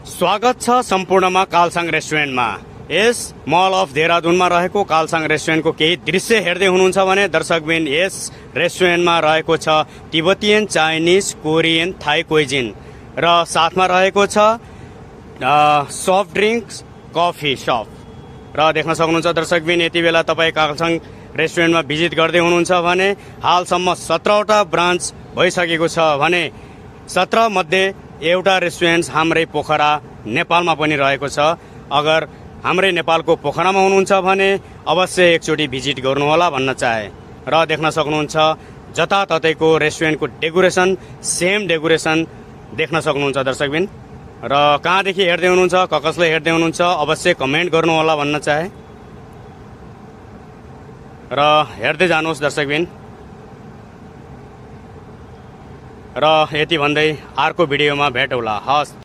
स्वागत छ सम्पूर्णमा कालसाङ रेस्टुरेन्टमा। यस मल अफ देहरादुनमा रहेको कालसाङ रेस्टुरेन्टको केही दृश्य हेर्दै हुनुहुन्छ भने दर्शकबिन यस रेस्टुरेन्टमा रहेको छ Tibetan, Chinese, Korean, Thai cuisine र साथमा रहेको छ सफ्ट ड्रिङ्क्स, कफी सप र देख्न सक्नुहुन्छ दर्शकबिन यति बेला तपाईँ कालसाङ रेस्टुरेन्टमा भिजिट गर्दै हुनुहुन्छ भने हालसम्म 17वटा ब्रान्च भइसकेको छ भने 17 मध्ये एउटा रेस्टुरेन्ट हाम्रै पोखरा नेपालमा पनि रहेको छ। अगर हाम्रै नेपालको पोखरामा हुनुहुन्छ भने अवश्य एकचोटि भिजिट गर्नुहोला भन्न चाहे। र देख्न सक्नुहुन्छ जताततैको रेस्टुरेन्टको डेकोरेसन सेम डेकोरेसन देख्न सक्नुहुन्छ दर्शकबिन। र कहाँदेखि हेर्दै हुनुहुन्छ, कसले हेर्दै हुनुहुन्छ अवश्य कमेन्ट गर्नुहोला भन्न चाहे र हेर्दै जानुहोस् दर्शकबिन। र यति भन्दै अर्को भिडियोमा भेटौँला। हस्।